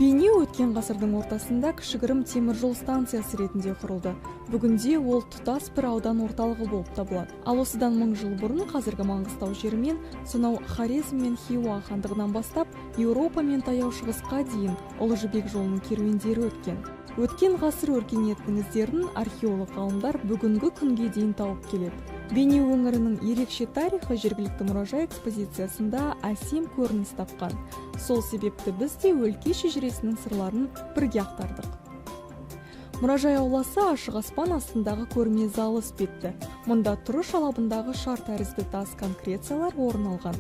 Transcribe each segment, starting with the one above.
Бейнеу өткен ғасырдың ортасында кішігірім теміржол станциясы ретінде құрылды. Бүгінде ол тұтас бір аудан орталығы болып табылады. Ал осыдан 1000 жыл бұрын қазіргі Маңғыстау жерімен сонау Хорезм мен Хиуа хандығынан бастап Еуропа мен Таяу Шығысқа дейін Ұлы Жібек жолының керуендері өткен. Өткен ғасыр өркениетінің іздерін археолог ғалымдар бүгінгі күнге дейін тауып келеді. Бейнеу өңірінің ерекше тарихы жергілікті мұражай экспозициясында әсем көрініс тапқан. Сол себепті біз де өлке шежіресінің сырларын бірге ақтардық. Мұражай ауласы ашық аспан астындағы көрме залы іспетті. Мұнда тұрыш алабындағы шар тәрізді тас конкрециялар орын алған.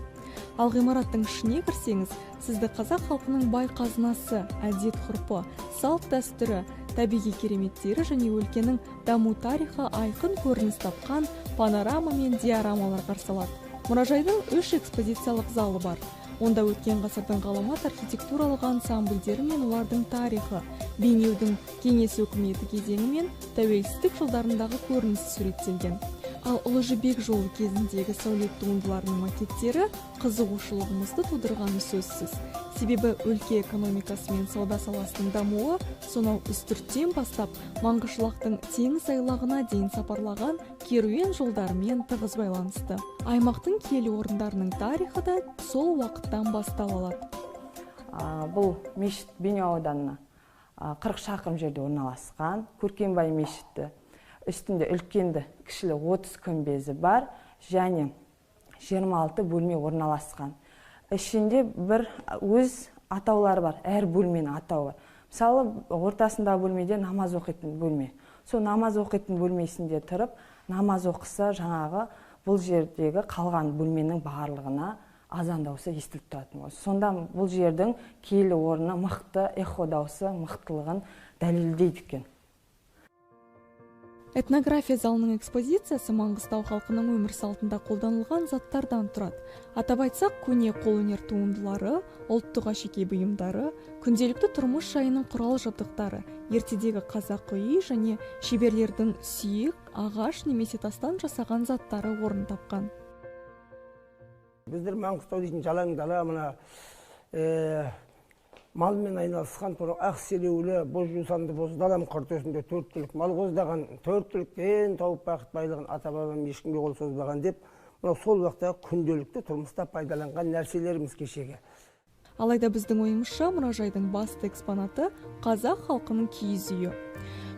Ал ғимараттың ішіне кірсеңіз, сізді қазақ халқының бай қазынасы, әдет ғұрпы, салт дәстүрі, табиғи кереметтері және өлкенің даму тарихы айқын көрініс тапқан панорама мен диорамалар қарсы алады. Мұражайдың 3 экспозициялық залы бар. Онда өткен ғасырдың ғаламат архитектуралық ансамбльдері мен олардың тарихы, Бейнеудің кеңес өкіметі кезеңі мен тәуелсіздік жылдарындағы көрінісі суреттелген. Ал Ұлы Жібек жолы кезіндегі сәулет туындыларының макеттері қызығушылығымызды тудырғаны сөзсіз. Себебі өлке экономикасы мен сауда саласының дамуы сонау Үстірттен бастап Маңғышлақтың теңіз айлағына дейін сапарлаған керуен жолдарымен тығыз байланысты. Аймақтың киелі орындарының тарихы да сол уақыттан бастау алады. Бұл мешіт Бейнеу ауданына 40 шақырым жерде орналасқан Көркембай мешіті. Үстінде үлкенді кішілі 30 күмбезі бар және 26 бөлме орналасқан. Ішінде бір өз атаулары бар, әр бөлменің атауы бар. Мысалы, ортасындағы бөлмеде намаз оқитын бөлме. Сол намаз оқитын бөлмесінде тұрып, намаз оқыса, жаңағы бұл жердегі қалған бөлменің барлығына азан дауысы естіліп тұратын болды. Сонда бұл жердің киелі орны мықты, эхо дауысы мықтылығын дәлелдейді екен. Этнография залының экспозициясы Маңғыстау халқының өмір салтында қолданылған заттардан тұрады. Атап айтсақ, көне қолөнер туындылары, ұлттық әшекей бұйымдары, күнделікті тұрмыс жайының құрал жабдықтары, ертедегі қазақ үйі және шеберлердің сүйек, ағаш немесе тастан жасаған заттары орын тапқан. Біздер Маңғыстау дейтін жалаң дала, мына малмен айналысқан тура ақ селеулі, боз жусанды боз далам қыр төсінде төрт түлік мал қоздаған, төрт түліктен тауып бақыт байлығын ата-бабам ешкімге қол созбаған деп, мынау сол уақытта күнделікті тұрмыста пайдаланған нәрселеріміз кешегі. Алайда біздің ойымызша мұражайдың басты экспонаты қазақ халқының киіз үйі.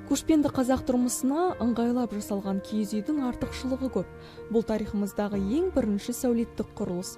Көшпенді қазақ тұрмысына ыңғайлап жасалған киіз үйдің артықшылығы көп. Бұл тарихымыздағы ең бірінші сәулеттік құрылыс.